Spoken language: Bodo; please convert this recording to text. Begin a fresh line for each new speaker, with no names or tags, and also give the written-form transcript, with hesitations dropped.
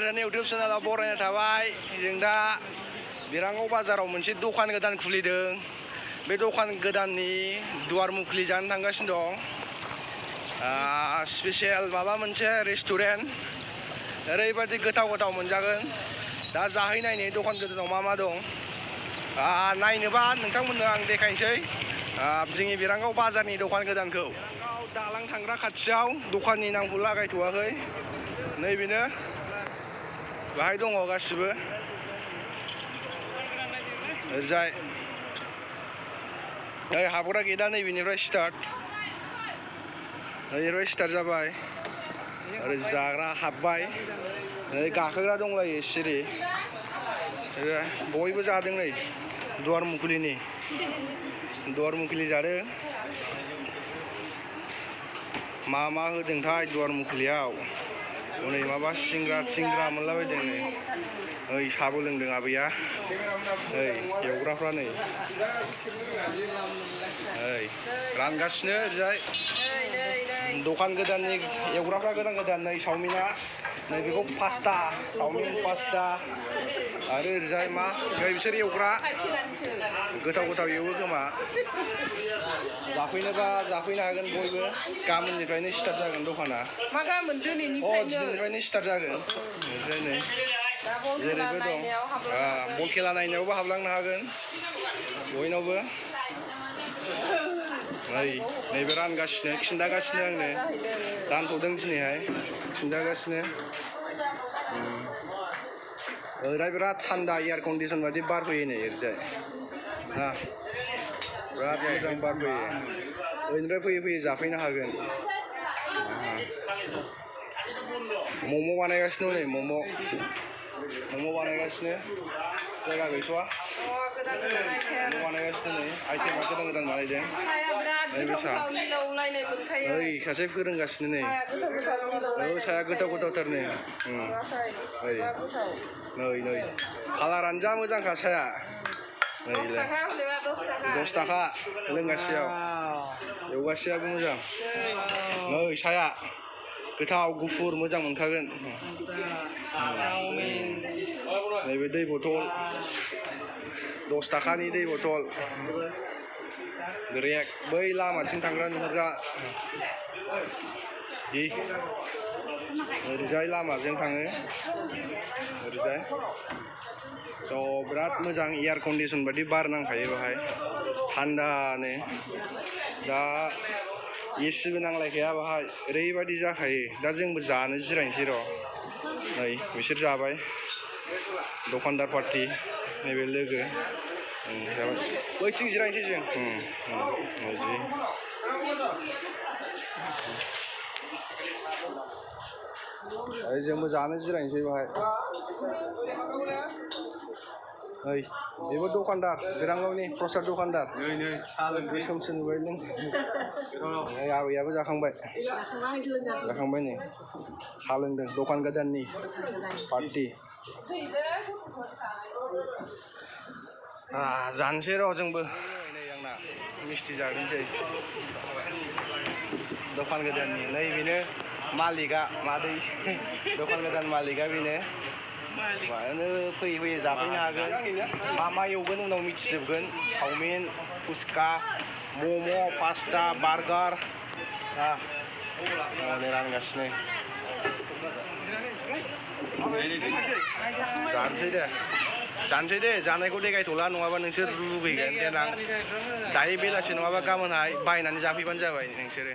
बाजारनि इउटिउब चेनेलाव बरायनाय थाबाय। जों दा बिरांगाव बाजाराव मोनसे दखान गोदान खुलिदों। बे दखान गोदाननि दुवार मुखुलि जानो थांगासिनो दं। स्पेशल माबा मोनसे रेस्टुरेन्ट ओरैबायदि गोथाव गोथाव मोनजागोन। दा जाहैनायनि दखान गोदानाव मा दं नायनोबा नोंथांमोननो आं देखायनोसै जोंनि बिरांगाव बाजारनि दखान गोदानखौ। दालां थांग्रा खाथियाव दखाननि नामखौ लागायथ'वाखै। नैबेनो बाहाय दङ गासिबो। ओरैजाय हाबग्रा गेटआ नैबेनिफ्राय स्टार्ट। नैबेनिफ्राय स्टार्ट जाबाय। ओरै जाग्रा हाबबाय। नै गाखोग्रा दंलायो सिरि। बयबो जादों नै दुवार मुखुलिनि। दुवार मुखुलि जादों। मा होदोंथाय दुवार मुखुलियाव? हनै माबा सिंग्रा थिंग्रा मोनलाबायदों नै। ओइ साबो लोंदों आबैया। ओइ एवग्राफ्रा नै। ओइ रानगासिनो ओरैजाय दखान गोदाननि एवग्राफ्रा गोदान नै चावमिना। नै बेखौ पास्ता चावमिन पास्ता आरो ओरैजाय मा बिसोर एवग्रा गोथाव गोथाव एवो खोमा। जाफैनोबा जाफैनो हागोन बयबो। गाबोननिफ्रायनो स्टार्ट जागोन दखाना।
मा गाबोन
दिनैनिफ्रायनो स्टार्ट जागोन। ओमफ्राय नै जेरैबो दं। बल खेला नायनायावबो हाबलांनो हागोन बयनावबो। नैबे रानगासिनो खिन्थागासिनो आंनो। रानथ'दों दिनैहाय खिन्थागासिनो। ओरैहाय बिराद थान्दा एयार कन्डिसन बायदि बार फैयो नै ओरैजाय। बिराद मोजां बार फैयो। ओरैनिफ्राय फैयै जाफैनो हागोन। मम' बानायगासिनो नै मम' बानायगासिनो। जायगा गैथ'वा। मम' बानायगासिनो नै आइटेमा गोदान बानायदों। ओइ सासे फोरोंगासिनो नै। साया गोथाव गोथावथार नै। नै कालारानो जा मोजांखा साया। 10 थाखा लोंगासेयाव। एवगासेयाबो मोजां। नै साया गोथाव गुफुर मोजां मोनखागोन। नैबे दै बथल 10 थाखानि दै बथल। रेक बै लामाथिं थांग्रा नुहुरग्रा। ओरैजाय लामाजों थाङो। ओरैजाय बिराद मोजां एयार कन्डिसन बायदि बार नांखायो बेहाय थान्दानो। दा एसिबो नांलायखाया बेहाय ओरैबायदि जाखायो। दा जोंबो जानो जिरायनोसै र'। नै बिसोर जाबाय दखानदार पार्टि। नैबे लोगो बैथिं जिरायनोसै जों। जोंबो जानो जिरायनोसै बेहाय। ओइ बेबो दखानदार बिरांगावनि प्रसाद दखानदार। गोसोमसो नुबाय नों। आबैयाबो जाखांबाय नै साहा लोंदों दखान गोदाननि पार्टि। जानोसै र' जोंबो। नै आंना मिस्थि जागोनसै दखान गोदाननि। नै बेनो मालिकआ मादै दखान गोदान मालिकआ बेनो। फैयै जाफैनो हागोन। मा एवगोन उनाव मिथिजोबगोन। चावमिन फुचका मम' पास्ता बार्गार। रानगासिनो जानोसै दे जानायखौ देखायथ'ला नङाबा नोंसोर लुगैगोन देनां। दायो बेलासि नङाबा गाबोनहाय बायनानै जाफैबानो जाबाय नोंसोरो।